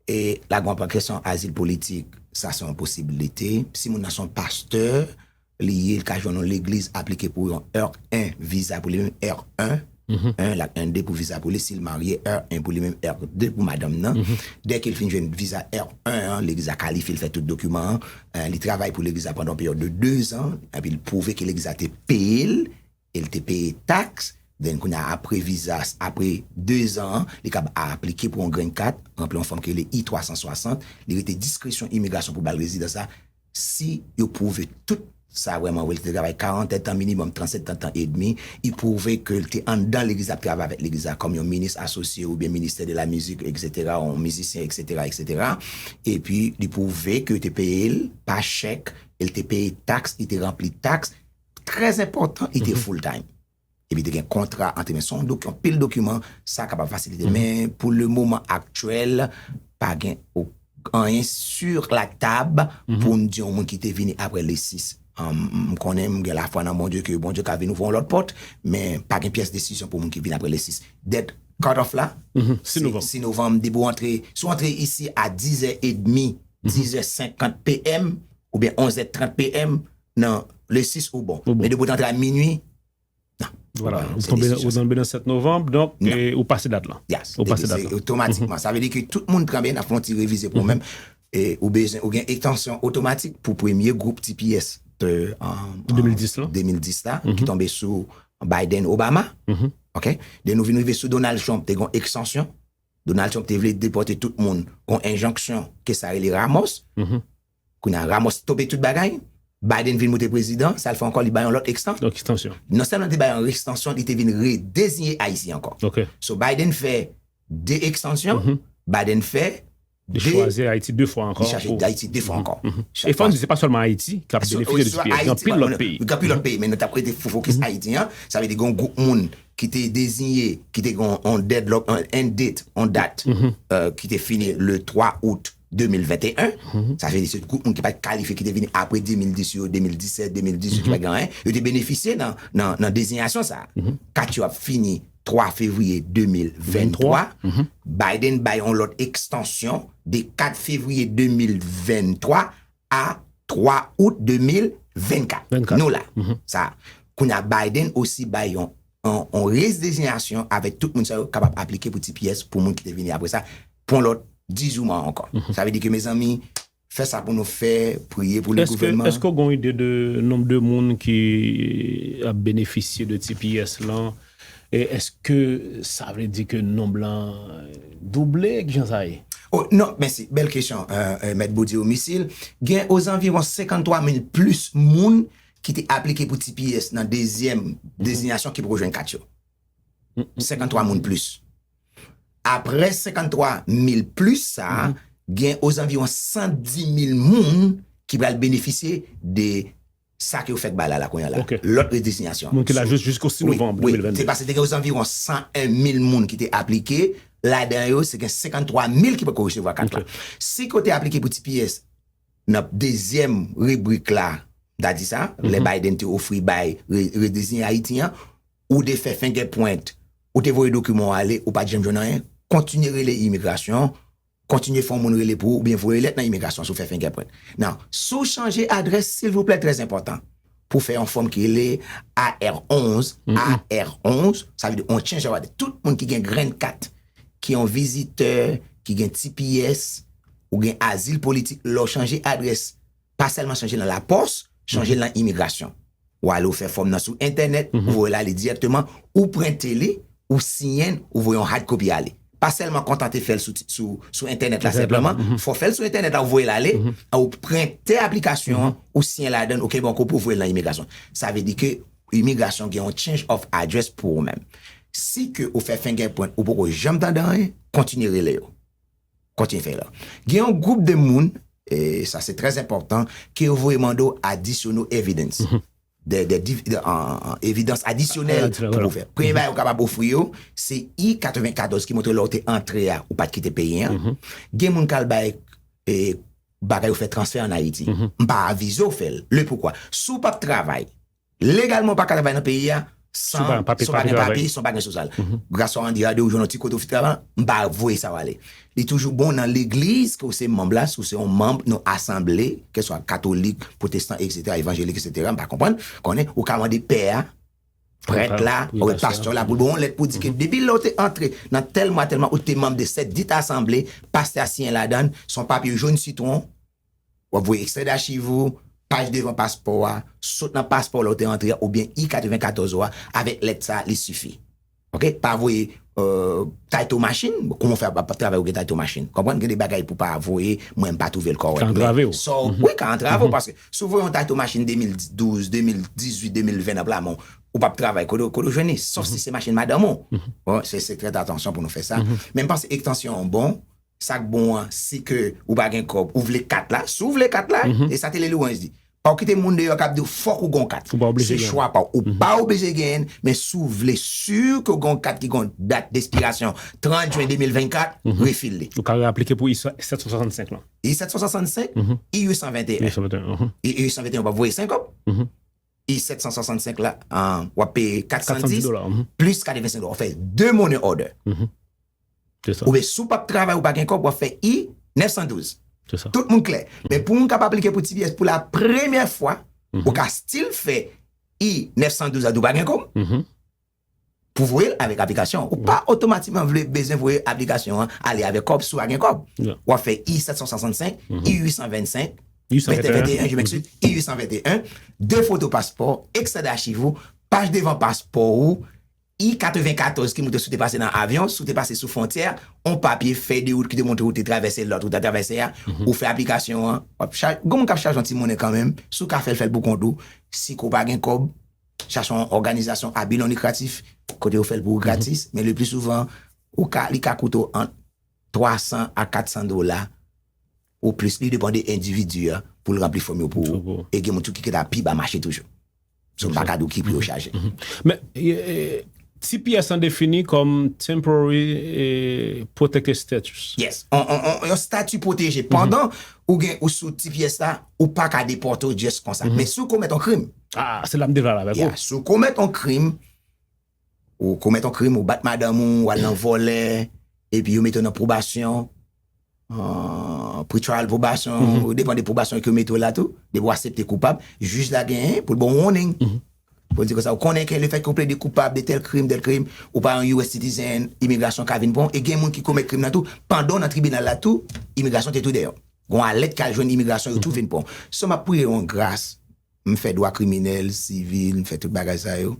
E la, gen yon kesyon azil politik, sa se yon posibilite. Si moun nan se yon pastè, li ye, li ka jwenn yon legliz, aplike pou yon R un viza pou li menm, R un, un, l ap R deux pou viza pou li, si l marye, R un pou li menm, R deux pou madanm nan. Dèke l fin jwenn viza R un an, legliz la kalifye l, fè tout dokiman an, eh, li travay pou legliz la pandan yon peryòd de dezan, epi l pwouve ke legliz la te peye l, e l te peye taks, then kounye a apre viza, apre dezan an, li kab aplike pou yon green card, ranpli yon fòm ki rele I twa san swasant, li rete diskresyon imigrasyon pou ba l rezidans la, si yo pwouve tout sa vrèman vre, li te travay karant èdtan minimòm, trannsèt tan edmi, li pwouve ke l te anndan legliz la, ap travay avèk legliz la kòm yon minis asosye oubyen ministè de la mizik, etsetera, yon mizisyen, etsetera, etsetera. Epi, li pwouve ke yo te peye l pa chèk, e l te peye taks, li te ranpli taks, trè enpòtan, li te full time. Epi te gen kontra ant, men se yon dok-, yon pil dokiman, sa kapab fasilite. Men pou le moman aktyèl, pa gen o-, anyen sur la table pou n di yon moun ki te vini apre le sis. An, m konnen, m gen lafwa nan Bondye ke Bondye ka vin ouvri yon lòt pòt, men pa gen pyès desizyon pou moun ki vin apre le sis. Dèt cut off la, se sis novanm. Sis novanm, depi w antre, si w antre isi a dizè edmi, dizè senkant P M, oubyen onzè trant P M, nan le sis ou bon. Ou bon. Men depi w antre a minui, non. Vwala, ou tonbe, ou tonbe nan sèt novanm, donk, e, ou pase dat lan. Yes. Ou pase dat lan. Otomatikman. Sa vle di ke tout moun tranbe, n ap fè yon ti revize pou ou menm. E ou bezwen, ou gen ekstansyon otomatik pou premye gwoup T P S de, an, de mil dis lan, de mil dis la, ki tonbe sou Biden, Obama. Ok? De nou vin rive sou Donald Trump, te gen yon ekstansyon. Donald Trump te vle depòte tout moun, gon enjanksyon ke sa rele Ramos. Kounye a Ramos stope tout bagay. Biden vin moute prezidan, sa l fè ankò, li bay yon lòt ekstan-, Donk, ekstansyon. Non sèlman li te bay yon ekstansyon, li te vin redeziye Ayisyen ankò. Ok. So Biden fè de ekstansyon, Biden fè Li de chwazi Ayiti de fwa ankò. Li chache pou Ayiti de fwa ankò. E fò n di, se pa sèlman Ayiti k ap benefisye de T P S, gen anpil lòt peyi. Gen anpil lòt peyi, men nou t ap rete fo-, fokis Ayiti an. Sa vle di gen yon gwoup moun ki te deziye, ki te gen yon deadlock, yon end date, yon dat, euh, ki te fini le twa out de mil venteyen. Sa vle di se gwoup moun ki pa t kalifye, ki te vini apre de mil dis yo, de mil disèt, de mil dizuit, ki pa t gen anyen. Yo te benefisye nan, nan, nan dezinyasyon sa a. Kat yo ap fini twa fevriye de mil venntwa. Biden bay yon lòt ekstansyon de kat fevriye de mil venntwa a twa out de mil vennkat. Nou la. Sa, kounye a Biden osi bay yon, yon, yon redezinyasyon avèk tout moun sa yo kapab aplike pou T P S pou moun ki te vini apre sa, pou yon lòt dizuit mwa ankò. Sa vle di ke, mezanmi, fè sa pou nou fè, priye pou le gouvènman. Èske w gen yon ide de nonb de moun ki ap benefisye de T P S lan? E èske sa vle di ke nonb lan double? Kijan sa ye? Oh, non, mèsi. Bèl kesyon, euh, euh, Mèt Boudir Misil. Gen ozanviwon senkanntwa mil plis moun ki te aplike pou T P S nan dezyèm dezinyasyon ki poko jwenn kat yo. Senkanntwa moun plis. Apre senkanntwa mil plis sa a, gen ozanviwon san di mil moun ki pral benefisye de sa ke yo fèk bay la, la kounye a la. Lòt redesinyasyon. Moun ki la jis jisko sis novanm de mil vennde. Se paske te gen ozanviwon san en mil moun ki te aplike, ladan yo, se gen senkanntwa mil ki poko resevwa kat la. Si ke w te aplike pou T P S, nan dezyèm ribrik la, m ta di sa, lè Biden te ofri bay re- redeziyen Ayiti an, ou te fè fingerprint, ou te voye dokiman w ale, ou pa t janm jwenn anyen, kontinye rele imigrasyon, kontinye fè yon moun rele pou ou, oubyen voye lèt nan imigrasyon si w fè fingerprint. Nan, si w chanje adrès, silvouplè, trè enpòtan, pou fè yon fòm ki rele A R onz, A R onz, sa vle di yon change of address. Tout moun ki gen green card, ki yon vizitè, ki gen T P S, ou gen azil politik, lè w chanje adrès, pa sèlman chanje l nan lapòs, chanje l nan imigrasyon. Ou ale, ou fè fòm nan sou entènèt, ou voye l ale dirèkteman, ou prente li, ou siyen l, ou voye yon hard copy ale. Pa sèlman kontante fè l sou, sou, sou entènèt la senpleman, fò w fè l sou entènèt la, ou voye l ale, ou prente aplikasyon an, ou siyen ladan l, ou kenbe yon kopi, ou voye l nan imigrasyon. Sa vle di ke imigrasyon gen yon change of address pou ou menm. Si ke ou fè fingerprint, ou poko janm tande anyen, kontinye rele yo. Kontinye fè la. Gen yon gwoup de moun, e sa se trè enpòtan, ke yo voye mande w additional evidence. De, de, de, de, an, an, evidans adisyonèl pou ou fè. Premye bagay yo kapab ofri yo, se I katrevenkatòz ki montre lè w te antre a, ou pa t kite peyi an. Gen moun k al bay, e, bagay yo fè transfè ann Ayiti. M pa avize w fè l. Le poukwa? Si w p ap travay, legalman w pa ka travay nan peyi a, san, san w pa gen papye, san w pa gen sosyal. Gras a Andrea de ou jwenn yon ti kote ou fin travay, m pa voye sa w ale. Li toujou bon nan legliz ke w se manm la, si w se yon manm nan asanble, keswa katolik, pwotestan, etsetera, evanjelik, etsetera, m pa konprann, konnen, ou ka mande pè a, prèt la, ou pastè la, pou l ba w yon lèt pou di ke depi lè w te antre nan tèl mwa, tèl mwa, ou te manm de sèt dit asanble, pastè a siyen ladan l, se yon papye jòn sitwon, w ap voye ekstrè dachiv ou, paj devan paspò a, sot nan paspò lè w te antre a, oubyen I katrevenkatòz ou a, avèk lèt sa a, li sifi. Oke? Pa voye, euh, title machine, kòman w fè ap, ap travay ou gen title machine? Konprann? Gen de bagay pou pa voye, mwen m pa twouve l kòrèk. Ka antrave w. Men, sa w, wi, ka antrave w, paske si w voye yon title machine de mil douz, de mil dizuit, de mil ven nan pla men w, ou p ap travay, kote, kote w jwenn li? Sòf si se machin madanm ou. Bon, se, se trè atansyon pou nou fè sa. Men m panse ekstansyon an bon, sa k bon an, si ke ou pa gen kòb, ou vle kat la, si w vle kat la, e sa Tele Lawrence di. Pa w kite moun deyò k ap di w fòk ou gon kat. Ou pa oblije genyen. Se chwa pa w. Ou pa oblije genyen l, men si w vle si ke w gon kat ki gon dat despirasyon trant jen de mil vennkat, refil li. Ou ka reaplike pou I sèt san swasannsenk lan. I sèt san swasannsenk, I uit san venteyen. I uit san venteyen, mhm. I, I uit san venteyen, w p ap voye senk kòb. I sèt san swasannsenk la, ah, w ap peye kat san dis, kat san dis dola, mhm, plis katrevensenk dola. W ap fè de money order. Mhm. Se sa. Oubyen si w p ap travay, ou pa gen kòb, w ap fè I nèf san douz. Se sa. Tout moun klè. Men pou moun k ap aplike pou T P S pou la premyè fwa, mhm, ou ka still fè I nèf san douz la, di w pa gen kòb. Mhm. Pou voye l avèk aplikasyon an. Ou pa otomatikman vle bezwen voye aplikasyon an ale avèk kòb si w pa gen kòb. W ap fè I sèt san swasannsenk, mhm, I uit san vennsenk, uit san venteyen, venteyen, je m'excuse, I uit san venteyen, de foto paspò, ekstrè dachiv ou, paj devan paspò ou, I katrevenkatòz ki montre si w te pase nan avyon, si w te pase sou fwontyè, on papye, fèy de wout ki te montre ou te travèse lòt ou ta travèse a, mhm, ou fè aplikasyon an, w ap cha-, gen moun k ap chaje yon ti monnen kanmenm, si w ka fè l, fè l pou kont ou, si ke w pa gen kòb, chache yon òganizasyon a bi non likratif, kote yo fè l pou ou gratis, men le pli souvan, ou ka, li ka koute w ant twa san a kat san dola, ou plis, li depann de endividi a, pou l ranpli fòm yo pou ou. E gen moun tou ki ka pi ba mache toujou. So, m pa ka di w ki pri yo chaje. Mhm. Men, e, e, T P S lan defini kòm temporary, e, protected status. Yes. On, on, on, yon stati pwoteje. Mhm. Pandan ou gen, ou sou T P S la, ou pa ka depòte w just konsa. Mhm. Men si w komèt yon krim. Ah, se la m te vle al avèk ou. Yeah, si w komèt yon krim, ou komèt yon krim, ou bat madanm ou, ou al nan vòlè, epi yo mete w nan pwobasyon, ah, pre-trial probasyon, mhm, ou depann de pwobasyon ke yo mete w la tou, depi w aksepte koupab, jij la genyen pou l ba w warning. Mhm. Pou l di konsa, ou konnen ke lefètke w plede koupab de tèl krim, tèl krim, ou pa yon U S citizen, imigrasyon ka vin pran w, e gen moun ki komèt krim nan tou, pandan w nan tribinal la tou, imigrasyon te tou dèyè w. Gon alèt k al jwenn imigrasyon, yo tou, mhm, vin pran w. So, m ap priye yon gras, m fè dwa kriminèl, sivil, m fè tout bagay sa yo.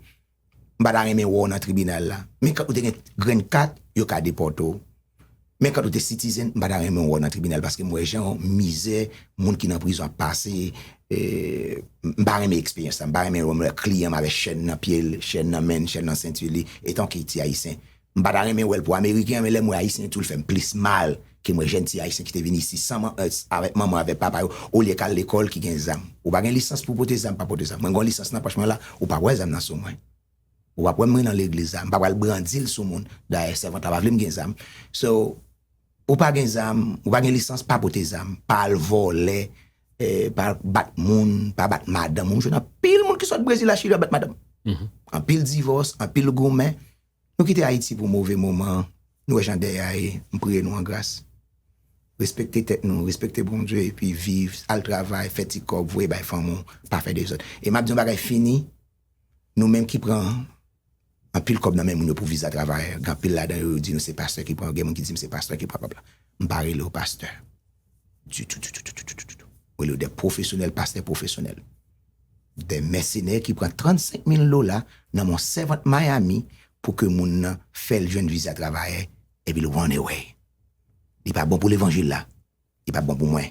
M pa ta renmen wè w nan tribinal la. Men kan ou te gen green card, yo ka depòte w. Men kan ou te citizen, m pa ta renmen wè w nan tribinal paske m wè jan mizè moun ki nan prizon ap pase. E, m pa renmen eksperyans la. M pa renmen wè m wè kliyan m avè chèn nan pye l, chèn nan men l, chèn nan senti li. Etan ke ti ayisyen, M pa ta renmen wè l pou Ameriken an, men lè m wè Ayisyen tou, l fè m plis mal ke m wè jèn ti Ayisyen ki te vin isi san man, eh, avèk manman, avèk papa yo, olye k al lekòl ki gen zam. Ou pa gen lisans pou pote zam, pa pote zam. Mwen gen yon lisans nan pòch mwen la, ou p ap wè zam nan sou mwen. Ou p ap wè mwen nan legliz la, m pa pral brandi l sou moun. Dayè, sèvant la pa vle m gen zam. So, ou pa gen zam, ou pa gen lisans, pa pote zam, pa al vòlè, eh, pa bat moun, pa bat madanm. Ou jwenn anpil moun ki sot Brezil la, Chili, ap bat madanm. Anpil divòs, anpil goumen. Nou kite Ayiti pou move moman. Nou wè jan dèyè a ye, m priye nou an gras. Respekte tèt nou, respekte Bondye, epi viv, al travay, fè ti kòb, voye bay fanmi w, pa fè dezòd. E m ap di yon bagay fini, nou menm ki pran anpil kòb nan men moun yo pou viza travayè, gen anpil ladan yo, yo di nou se pastè ki pran, gen moun ki di m se pastè ki pran kòb la. M pa rele w pastè. Ditou, ditou, ditou, ditou, ditou. Ou rele yo de pwofesyonèl, pastè pwofesyonèl. De mèsenè ki pran trannsenk mil dola nan men yon sèvant Miami pou ke moun nan fè l jwenn viza travayè, epi l run away. Li pa bon pou levanjil la. Li pa bon pou mwen.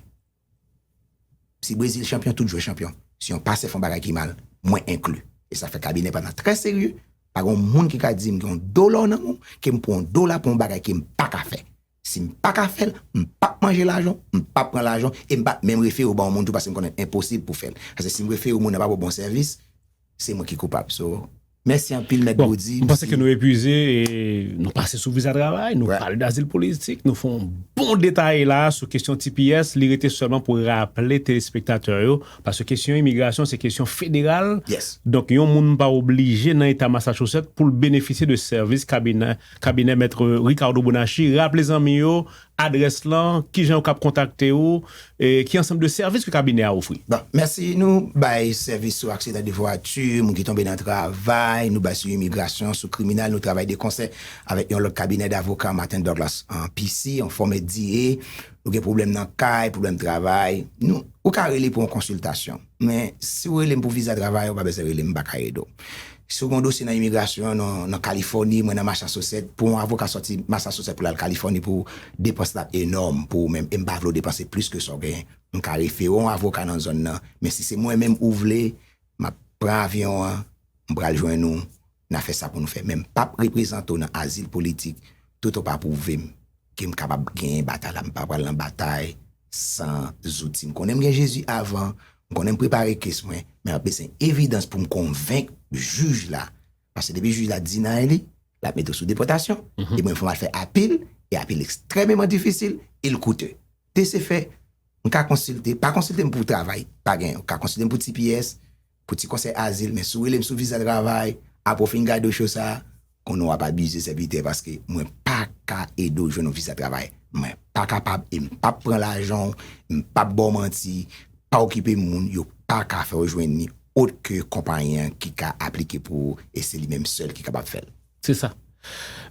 Si Brezil chanpyon, tout jwè chanpyon. Si yon pastè fè yon bagay ki mal, mwen enkli. E sa fè kabinè pa nan trè serye. Pa gen yon moun ki ka di m gen yon dola nan men w, ke m pran yon dola pou yon bagay ke m pa ka fè. Si m pa ka fè l, m p ap manje lajan w, m p ap pran lajan w, e m p ap menm refere w ba yon moun tou paske m konnen enposib pou fè l. Paske si m refere w, moun nan pa ba w bon sèvis, se mwen ki koupab. So, mèsi anpil, Mèt Bon, Gody. M panse ke nou epuize e nou pase sou viza travay, nou Right. pale de azil politik, nou fè yon bon detay la sou kesyon T P S. Li rete sèlman pou raple telespektatè yo, paske kesyon imigrasyon se kesyon federal. Yes. Donk, yon moun pa oblije nan eta Massachusetts pou l benefisye de sèvis kabinè, kabinè Mèt Ricardo Bonacci. Raple zanmi yo, adrès lan, kijan yo kab kontakte w, e ki ansanm de sèvis ke kabinè a ofri. Bon, mèsi. Nou bay sèvis sou aksidan de vwati, moun ki tonbe nan travay, nou bay sou imigrasyon, sou kriminal, nou travay de konsè avèk yon lòt kabinè davoka, Martin Douglas, an P C, an fòm D A. Ou gen pwoblèm nan kay, pwoblèm travay, nou, ou ka rele pou yon konsiltasyon. Men, si w rele m pou viza travay, ou pa bezwen rele m, m pa ka ede w. Si w gen yon dosye nan imigrasyon, nan, nan Kalifòni, mwen nan Massachusetts, pou yon avoka sòti Massachusetts pou l al Kalifòni pou depans la ap enòm pou ou menm, e m pa vle w depanse plis ke sa w genyen. M ka refere w yon avoka nan zòn nan, men si se mwen menm ou vle, m ap pran avyon an, m pral jwenn ou, n a fè sa pou nou fè. Men m p ap reprezante w nan azil politik, toutan w pa pwouve m ke m kapab genyen batay la. M pa pral nan batay san zouti. M konnen m gen Jezi avan, m konnen m prepare kes mwen, men m ap bezwen evidans pou m konvenk jij la. Paske depi jij la deny li, l ap mete w sou depòtasyon. E mwen, fò m al fè apil, e apil ekstrèmeman difisil, e l koute. De se fè, m ka konsilte, pa konsilte m pou travay, pa gen, ou ka konsilte m pou T P S, pou ti konsèy azil, men si w rele m sou viza travay, apre w fin gade cho sa, konnen w ap abize sèvitè paske mwen pa ka ede w jwenn yon viza travay. Mwen pa kapab e m p ap pran lajan w, m p ap ba w manti, pa okipe moun, yo pa ka fè w jwenn li ot ke konpayi an ki ka aplike pou ou e se li menm sèl ki kapab fè l. Se sa.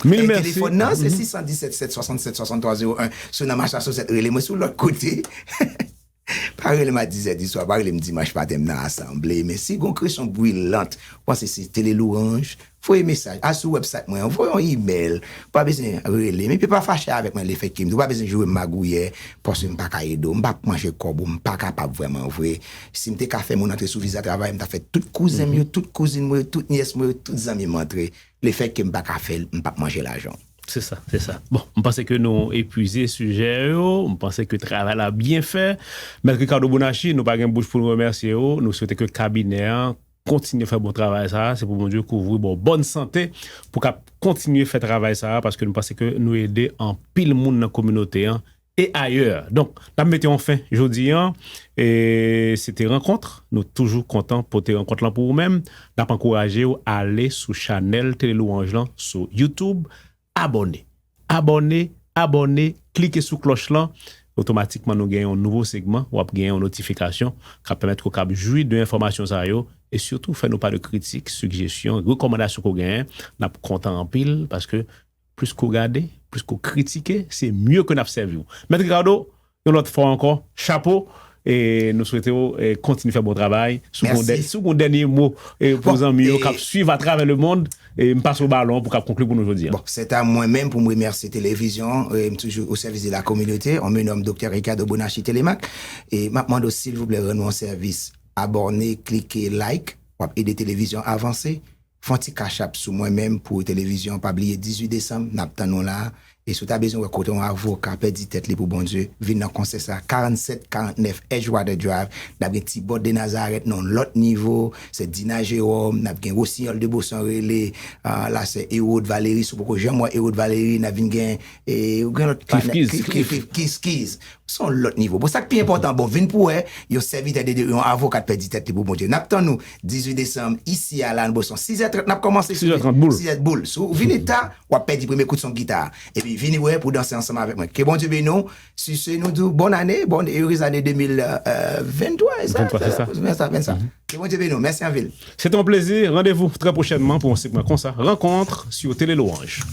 Mil mèsi. Telefòn nan, se sis san disèt sèt swasannsèt swasanntwa zewo en. Si w nan Massachusetts, rele mwen, si w lòt kote. Pa rele m a dizè di swa, pa rele m dimanch maten, m nan asanble. Men si gon kesyon brilant, w panse se Tele Louange, voye mesaj. Al sou website mwen, voye yon email. Ou pa bezwen rele m. Epi pa fache avèk mwen lefètke m di w pa bezwen joure m magouyè, paske m pa ka ede w. M p ap manje kòb ou, m pa kapab vrèman vre. Si m te ka fè moun antre sou viza travay, m ta fè tout kouzen m yo, tout kouzin mwen yo, tout nyès mwen yo, tout zanmi m antre. Lefètke m pa ka fè l, m p ap manje lajan w. Se sa, se sa. Bon, m panse ke nou epuize sijè yo, m panse ke travay la byen fè. Mèt Ricardo Bonacci, nou pa gen bouch pou nou remèsye w, nou swete ke kabinè an kontinye fè bon travay sa, se pou Bondye kouvri w, ba w bòn sante pou w kab kontinye fè travay sa, paske nou panse ke nou ede anpil moun nan kominote an e ayè. Donk, n ap mete yon fen jodi an, e se te rankont, nou toujou kontan pote rankont lan pou ou menm, n ap ankouraje w ale sou chanèl Tele Louange lan sou YouTube, abòne. Abòne, abòne, klike sou klòch lan, otomatikman nou gen yon nouvo segman, w ap gen yon notifikasyon k ap pèmèt ke w kab jwi de enfòmasyon sa yo, e sitou fè nou pa de kritik, sigjesyon, rekòmandasyon ke w genyen, n ap kontan anpil, paske plis ke w gade, plis ke w kritike, se mye ke n ap sèvi w. Mèt Ricardo, yon lòt fwa ankò, chapo, e nou swete w, e, kontinye fè bon travay. Si w gon dè-, si w gon dènye mo, e, pou zanmi yo k ap swiv atravè lemond, e m pase w balon pou w kab konkli pou nou jodi a. Bon, se ta mwen menm pou m remèsye televizyon, e m toujou au service de la communauté, on me nomme Docteur Ricardo Bonacci Telemaque, e m ap mande w, silvouplè, rann nou yon sèvis, abòne, klike, like, w ap ede televizyon avanse. Fè yon ti kachap sou mwen menm pou televizyon. Pa bliye dizuit desanm, n ap tann nou la. E si w ta bezwen wè kote yon avoka pèdi tèt li pou Bondye, vin nan konsè sa, karannset karannèf Edgewater Drive. N ap gen Tibòt de Nazarèt nan yon lòt nivo. Se Dina Jerome, n ap gen Wosinyòl de Boson rele, ah, la se Erod Valéry. Si w poko janm wè Erod Valéry, n ap vin gen, e, ou gen lòt Cliff Keys, Cliff Keys. Se yon lòt nivo. Bon, sa k pi enpòtan, bon, vin pou wè yon sèvitè de Dye, yon avoka k pèdi tèt li pou Bondye. N ap tann nou dizuit desanm, isi a la, nan Boston. Sizè trant, n ap kòmanse. Sizè trant, boul. Sizè boul. Si w vini ta, w ap pèdi premye kout son gita a. Epi vini wè pou danse ansanm avèk mwen. Ke Bondye beni w. Sur ce, nou di w bòn ane, bòn e erez ane de mil venntwa, e sa? Venntwa, se sa. Venntwa, venntwa. Ke Bondye beni w. Mèsi anpil. Se te yon plezi. Randevou trè pwochènman pou yon segman konsa. Rencontre sur Télé Louange.